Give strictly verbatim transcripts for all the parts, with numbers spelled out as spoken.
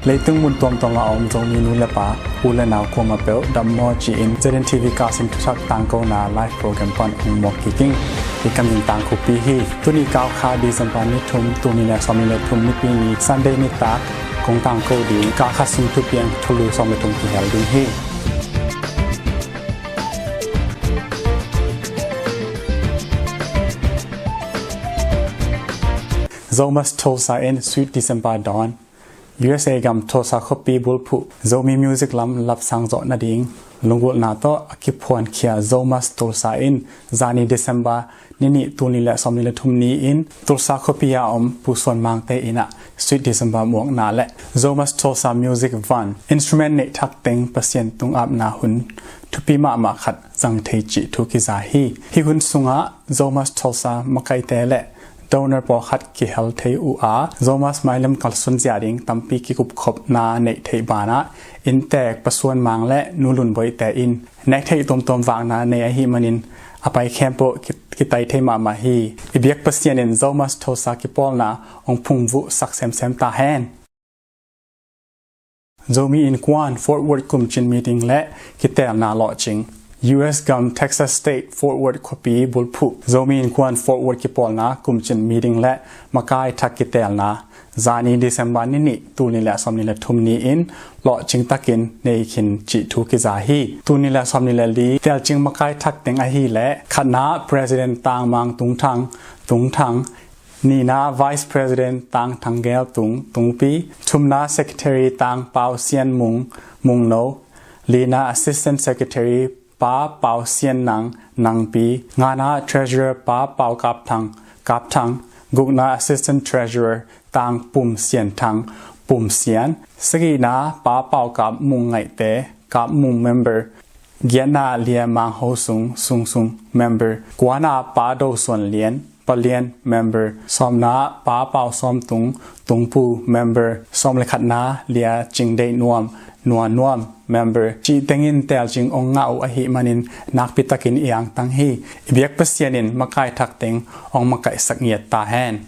Leitung mun tuamtuam a om Zomi nu le pa, u le nau kuamah peuh dam maw ci-in Z N T V Kachin thuthak tangkona live program pan hong muak kik ing. Hi ka min Tang Khup Pi hi. Tuni Kaukha December ni thum, tul nih le sawmnih le thum Nipi ni Sunday nitak kong tangko ding. Kaukha sung thupiang thulu sawm le thum kihel ding hi. Zomus Tulsa in Sweet December dawn. U S A gam Tulsa khuapi bulphuh Zomi music lam lapsang zawh nading lunggulhna tawh a kiphuankhia Zomus Tulsa in zani December ni nih, tul nih le sawmnih le thum ni-in Tulsa khuapi a om Pu Suan Mangte inn ah Sweet December muakna le Zomus Tulsa Music Van instrument neih thak teng Pasian tung apna hun thupi mahmah khat zang thei cih thu kiza hi. Hih hun sungah Zomus Tulsa makaite le donor pawlkhat kihel thei uh a, Zomus mailem kalsuan zia ding tampi kikupkhopna neih theih banah inntek Pa Suan Mang le Nu Lun Boihte in nek theih tuamtuam vakna nei ahih manin a pai khempeuh ki-, kitai thei mahmah hi. I biak Pasian in Zomus Tulsa kipawlna hong phungvuhsak semsem ta hen. Zomi Innkuan Fort Worth kumcin meeting le kiteelna lawhcing. U S gam Texas State Fort Worth khuapi bulphuh Zomi Innkuan Fort Worth kipawlna kumcin meeting le makai thak kiteelna zani December ni nih, tul nih le sawmnih le thum ni-in lawhcing takin nei khin cih thu kiza hi. Tul nih le sawmnih le li teelcing makai thak teng ahih leh khatna President Tang Mang Tung Thang, Tung Thang, nihna Vice President Tang Thang Gel Tung, Tungpi, thumna Secretary Tang Pau Sian Mung, Mung No, lina Assistant Secretary Pa Pau Sian Nang, Nangpi, ngana Treasurer Pa Pau Kap Thang, Kap Thang, gukna Assistant Treasurer Tang Pum Sian Thang, Pum Sian, sagihna Pa Pau Kap Mung Ngaihte, Kap Mung member, giatna Lia Mang Ho Sung, Sung Sung member, kuana Pa Do Suan Lian, Pa Lian member, sawmna Pa Pau Sawm Tung, Tungpu member, sawm le khatna Lia Cing Deih Nuam, Nua Nuam member, cih tengin teelcing hong ngah uh ahih manin nakpi takin i angtang hi. I biak Pasian in makai thak teng hong makaihsak ngiat ta hen.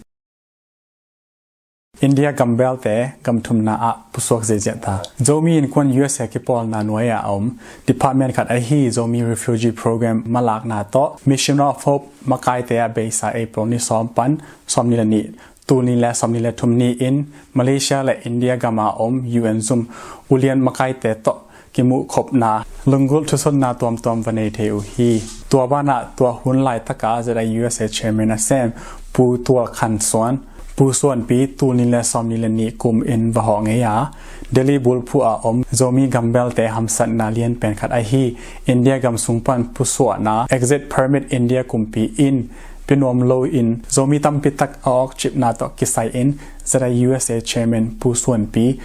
India gambelte gam thumna ah pusuak ziahziah ta. Zomi Innkuan U S A kipawlna nuai-a a om department khat ahi Zomi Refugee Program malakna tawh Mission of Hope makaite ah beisa April ni sawm pan sawmnih le nih, tul nih le sawmnih le thum ni-in Malaysia le India gam a om U N zum ulian makaite tawh kimuhkhopna lunggulh thusonna tuamtuam va nei thei uh hi. Tua banah tua hun laitaka Z I U S A Chairman a sem Pu Tual Khan Suan, Pu Suanpi, tul nih le sawmnih le nih kum in va hawh ngei a, Delhi bulphuh a om Zomi gambelte hamsatna lianpen khat ahi India gam sung pan pusuahna Exit Permit India kumpi in pia nuam loin Zomi tampi tak a awkcipna tawh kisai-in Z I U S A Chairman Pu Suanpi,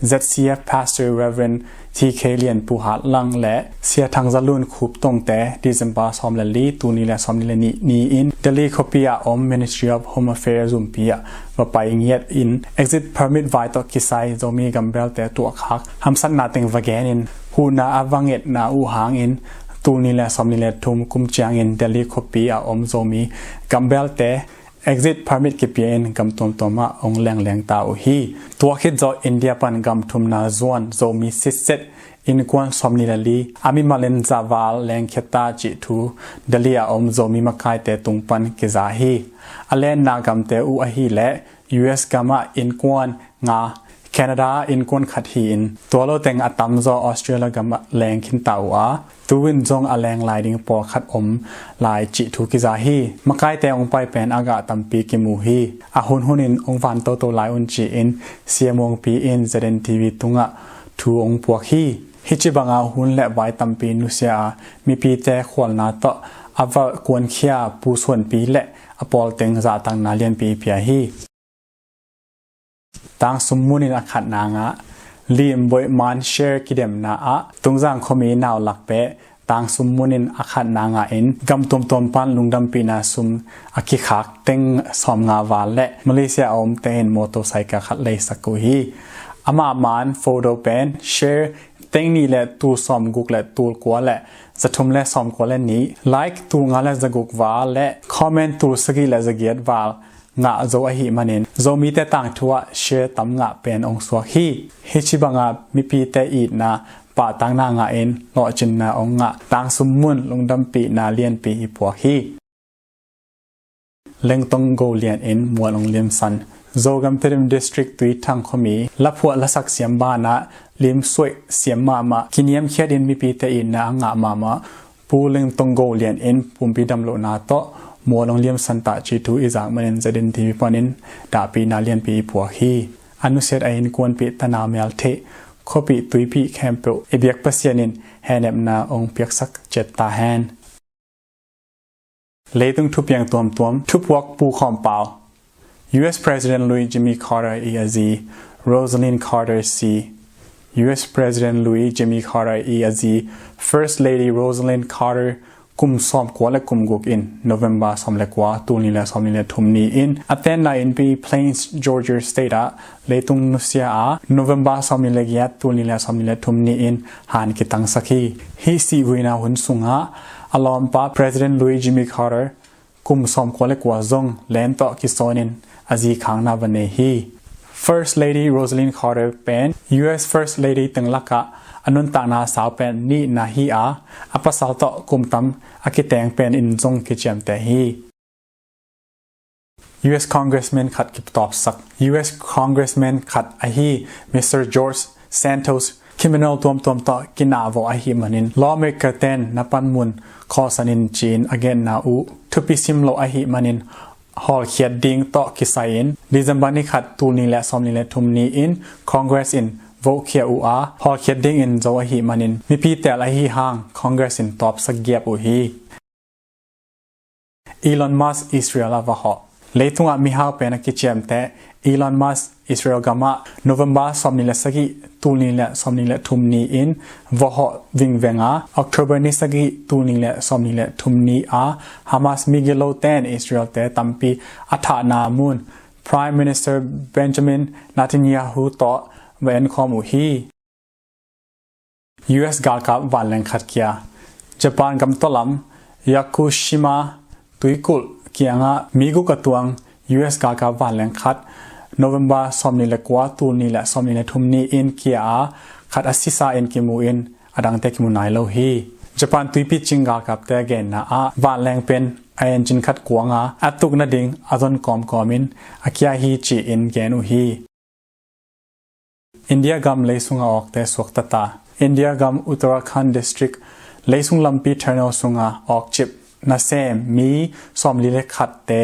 Z C F Pastor Reverend T K Lian Pu Hat Lang le Sia Thang Za Lun Khup Tongte December sawm le li, tul nih le sawmnih le nih ni-in Delhi khuapi a om Ministry of Home Affairs zumpi ah va pai ngiat in Exit Permit vai tawh kisai Zomi gambelte tuahkhak hamsatna teng va gen in huhna a va ngetna uh hangin tul nih le sawmnih le thum kum ciangin Delhi khuapi a om Zomi gambelte Exit Permit kipia in gam tuamtuam ah hong lengleng ta uh hi. Tua khit zawh India pan gam thumna zuan Zomi sitset innkuan sawmnih le li a mimal in zahval lengkhia ta cih thu Delhi a om Zomi makaite tung pan kiza hi. A lenna gamte uh ahih leh U S gam ah innkuan nga, Canada innkuan khat hi-in tua lo teng a tamzaw Australia gam ah leng khinta uh a, tu-in zong a leng lai ding pawlkhat om lai cih thu kiza hi. Makaite hong pai pen a gah tampi kimu hi. A hunhun in hong van toto lai un ci-in Sia Muangpi in Z N T V tungah thu hong puak hi. Hih ci banga hun le vai tampi nusia a mipite khualna tawh a va kuankhia Pu Suanpi le a pawl teng zahtakna lianpi i pia hi. Tang sum munin a khatna ngah. Lim Boih Man Share kidemna ah Tungzang khuami nau lakpeh tang sum munin a khatna ngah in gam tuamtuam pan lungdampihna sum a kikhak teng sawmnga val le Malaysia a omte in motorcycle khat leisak uh hi. Amah man photo pen Share teng nih le tul sawmguk le tul kua le zathum le sawmkua le nih, like tul nga le zaguk val le comment tul sagih le zagiat val ngah zo ahih manin Zomite tangthu ah share tam ngah pen ong suak hi. Hih ci banga mipite itna pahtakna ngah in lawhcinna ong ngah tangsum mun lungdampihna lianpi i puak hi. Lengtong Go Lian in mual ong limsan. Zogam Tedim District Tuithang khuami laphuah lasak siam banah lim suaih siam mahmah kiniamkhiat in mipite itna a ngah mahmah Pu Lengtong Go Lian in pumpi damlohna tawh mual ong limsan tah ci thu i zak manin Z N T V panin dahpihna lianpi i puak hi. A nusiat a innkuanpih tanau mel theih khuapih tuipih khempeuh i biak Pasian in henepna ong piaksak ciat ta hen. Leitung thupiang tuamtuam thupuak Pu Khawm Pau. U S President lui Jimmy Carter i a zi Rosalynn Carter C. U S President lui Jimmy Carter i a zi First Lady Rosalynn Carter kum sawmkua le kum guk in November sawm le kua tul nih le sawmnih le thum ni in a tenna innpi Plains Georgia State ah leitung nusia a November sawmnih le giat tul nih le sawmnih le thum ni in han kitangsak hi. Hih sihhuina hun sungah a lawmpa President lui Jimmy Carter kum sawmkua le kua zong len tawh kisawnin a zi khangna va nei hi. First Lady Rosalynn Carter pen U S First Lady teng lakah a nuntakna sau pen nihna hi a, a pasal tawh kum tam a kiteng pen in zong kiciamteh hi. U S Congressman khat kitawpsak. U S Congressman khat ahi Mister George Santos criminal tuamtuam tawh kinahvawh ahih manin lawmaker ten na panmun khawlsan in ci-in a genna uh thupi simloh ahih manin hawlkhiat ding tawh kisai-in December ni khat tul nih le sawmnih le thum ni-in Congress in vote khia uh a, hawlkhiat dingin zo ahih manin mipi tel ahi hang Congress in tawpsak giap uh hi. Elon Musk Israel a va hawh. Leitungah mihau pen a kiciamteh Elon Musk Israel gamah November sawmnih le sagih tul nih le sawmnih le thum ni-in va hawh vingveng a, October ni sagih tul nih le sawmnih le thum ni a Hamas migilo ten Israel te tampi a thahna mun Prime Minister Benjamin Netanyahu tawh va enkhawm uh hi. U S galkap vanleng khat kia. Japan gamtaw lam Yakushima tuikulh kiangah mi guk a tuang U S galkap vanleng khat November sawmnih le kua tul nih le sawmnih le thum ni-in kia a, khat a sisa in kimu in a dangte kimu nai lo hi. Japan tuipi cing galkapte genna ah vanleng pen a engine khat kuanga a tuk nading a zon kawmkawmin a kia hi ci-in gen uh hi. India gam leisung a awkte suakta ta. India gam Uttarakhand District leisung lampi terminal sunga awkcip nasem mi sawmli le khatte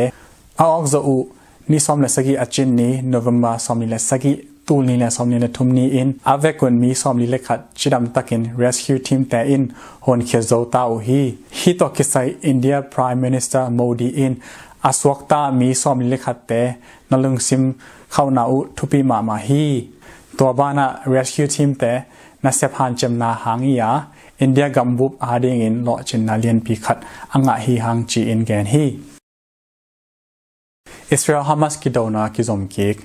a awk zawh uh ni sawm le sagih a cin ni November sawmli le sagih tul nih le sawmli le thum ni-in a vekun mi sawmli le khat cidam takin rescue team te in honkhia zo ta uh hi. Hih tawh kisai India Prime Minister Modi in a suakta mi sawmli le khatte na lungsim khauhna uh thupi mahmah hi. Tua banah rescue team te nasep hanciamna hang i a India gambup adingin lawhcinna lianpi khat a ngah hi hang ci-in gen hi. Israel Hamas kidona kizom kik.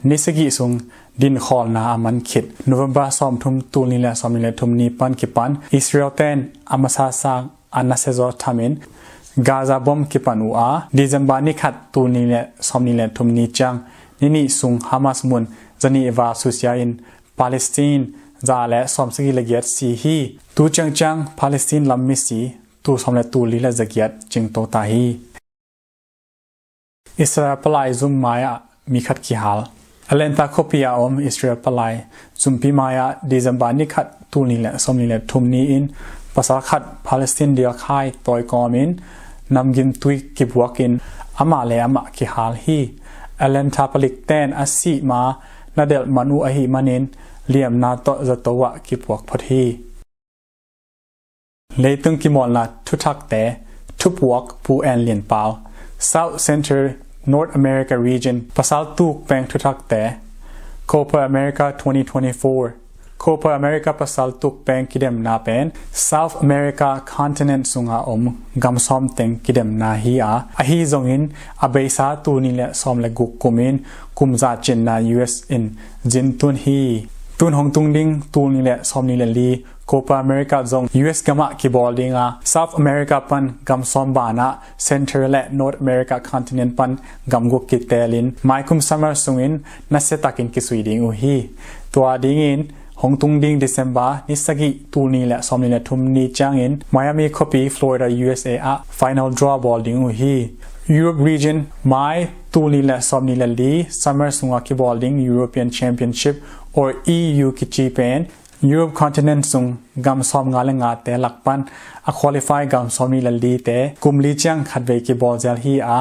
Ni sagih sung dinkhawlna a man khit November sawmthum tul nih le sawmnih le thum ni pan kipan Israel ten a masa sang a nasia zaw thamin Gaza bom kipan uh a, December ni khat tul nih le sawmnih le thum ni ciang ni nih sung Hamas mun zanih val susia in Palestine za le sawmsagih le giat si hi. Tu ciangciang Palestine lam misi tul sawm le tul li le zagiat cingto ta hi. Israel palai zum mai-ah mi khat kihal. Atlanta khuapi a om Israel palai zumpi mai-ah December ni khat tul nih le sawmnih le thum ni-in pasal khat Palestine diakkhai tawi kawmin namgin tui kibuakin amah le amah kihal hi. Atlanta palik ten a sih ma na delh man uh ahih manin liamna tawh zato ah kipuak phot hi. Leitung kimawlna thuthakte thupuak Pu En Lian Pau. South Central North America Region pasal tuk peng thuthakte. Copa America twenty twenty-four. Copa America pasal tuk peng kidemna pen South America continent sunga om gam sawm teng kidemna hi a, ahi zongin a beisa tul nih le sawm le guk kumin kum za cinna U S in zintun hi. Tun hong tung ding tul nih le sawmnih le li Copa America zong U S gamah kibawl ding a, South America pan gam sawm banah Central le North America continent pan gam guk kitelin maikum summer sungin nasiatakin kisui ding uh hi. Tua dingin hong tung ding December ni sagih tul nih le sawmnih le thum ni ciangin Miami khuapi Florida U S A ah final draw bawl ding uh hi. Europe region mai tul nih le sawmnih le li summer sungah kibawl ding European Championship or E U kici pen Europe continent sung gam sawmnga le ngate lak pan a qualify gam sawmnih le lite kum li ciang khatvei kibawl zel hi a,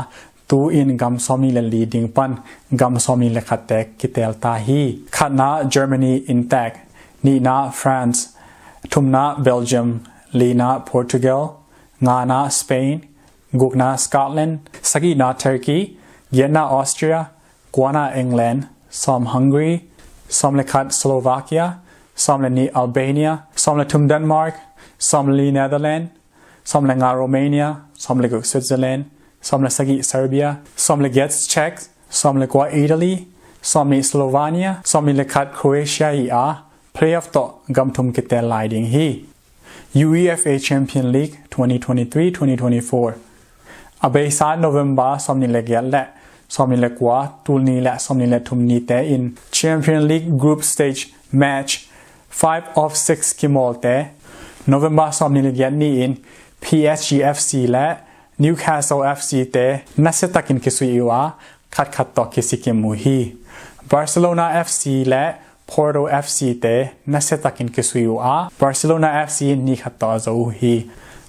tu-in gam sawmnih le li ding pan gam sawmnih le khatte kitel ta hi. Khatna Germany in tag, nihna France, thumna Belgium, lina Portugal, ngana Spain, gukna Scotland, sagihna Turkey, giatna Austria, kuana England, sawm Hungary, sawm le khat Slovakia, sawm le nih Albania, sawm le thum Denmark, sawm le li Netherlands, sawm le nga Romania, sawm le guk Switzerland, sawm le sagih Serbia, sawm le giat Czech, sawm le kua Italy, sawm nih Slovenia, sawm nih le khat Croatia hi a, playoff tawh gam thum kitel lai ding hi. UEFA Champion League twenty twenty-three twenty twenty-four. A beisa November sawmnih le giat le sawmnih le kua, tul nih le sawmnih le thum nite in Champion League group stage match five of six kimawlte November sawmnih le giat ni-in P S G F C le Newcastle F C te nasiatakin kisui uh a, khatkhat tawh kisikim uh hi. Barcelona F C le Porto F C te nasiatakin kisui uh a, Barcelona F C in ni khat tawh a zo uh hi.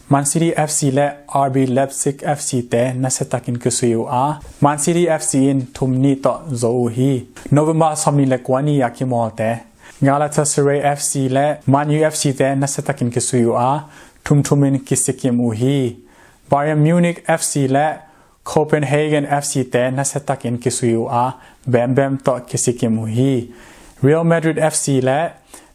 Man City F C le R B Leipzig F C te nasiatakin kisui uh a, Man City F C in thum ni tawh zo uh hi. November sawmnih le kua ni a kimawlte Galatasaray F C le Man U F C te nasiatakin kisui uh a, thum thumin kisikim uh hi. Bayern Munich F C le Copenhagen F C te nasiatakin kisui uh a, bembem tawh kisikim uh hi. Real Madrid F C le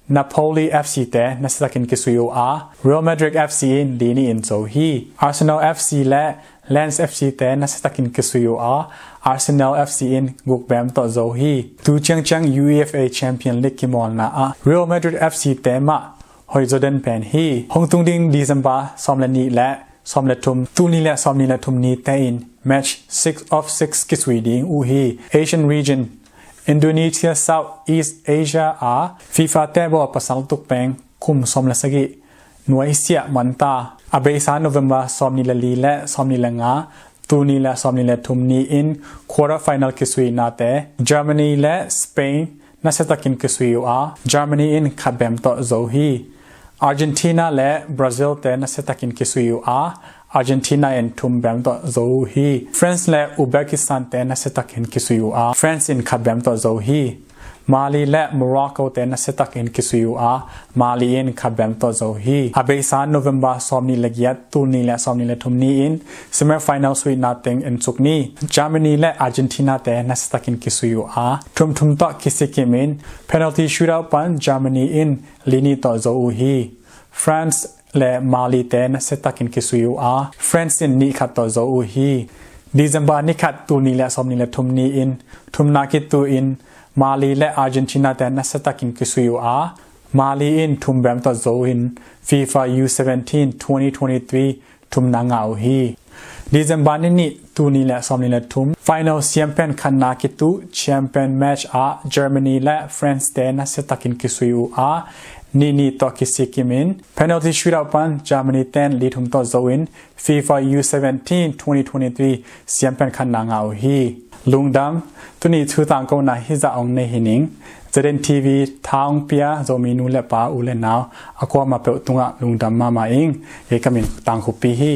Napoli F C te nasiatakin kisui uh a, Real Madrid F C in li nih in zo hi. Arsenal F C le Lens F C te nasiatakin kisui uh a, Arsenal F C in guk bem tawh zo hi. Tu ciangciang UEFA Champion League kimawlna ah Real Madrid F C te mah hoih zaw den pen hi. Hong tung ding December sawm le nih le sawm le thum, tul nih le sawmnih le thum nite in match six of six kisui ding uh hi. Asian region, Indonesia, Southeast Asia a FIFA te bawl pasal tuk peng kum sawm le sagih nuaisiah man ta. A beisa November sawmnih le li le sawmnih le nga, tul nih le sawmnih le thum ni-in quarter final kisuinate Germany le Spain nasiatakin kisui uh a, Germany in khat bem tawh zo hi. Argentina le Brazil te nasiatakin kisui uh a, Argentina in thum bem tawh zo uh hi. France le Uzbekistan te nasiatakin kisui uh a, France in khat bem tawh zo hi. Mali le Morocco te nasiatakin kisui uh a, Mali in khat bem tawh zo hi. A beisa November sawmnih le giat, tul nih le sawmnih le thum ni-in semi final suihna teng en suk ni. Germany le Argentina te nasiatakin kisui uh a, thum thum tawh kisikim in penalty shootout pan Germany in li nih tawh zo uh hi. France le Mali te nasiatakin kisui uh a, France in nih khat tawh zo uh hi. December ni khat, tul nih le sawmnih le thum ni-in thumna kitu in Mali le Argentina te nasiatakin kisui uh a, Mali in thum bem tawh zo uh in FIFA U seventeen twenty twenty-three thumna ngah uh hi. December ni nih, tul nih le sawmnih le thum final siampen khatna kitu champion match ah Germany le France te nasiatakin kisui uh a, nih nih tawh kisikim in penalty shootout pan Germany ten li thum tawh zo in FIFA U seventeen twenty twenty-three siampen khatna ngah uh hi. Lungdam. Tuni thu tangkona hizah ong nei hi ning. Zeden T V tha ong pia Zomi nu le pa, u le nau a kuamah peuh tungah lungdam mahmah ing. Kei ka min Tangkhupi hi.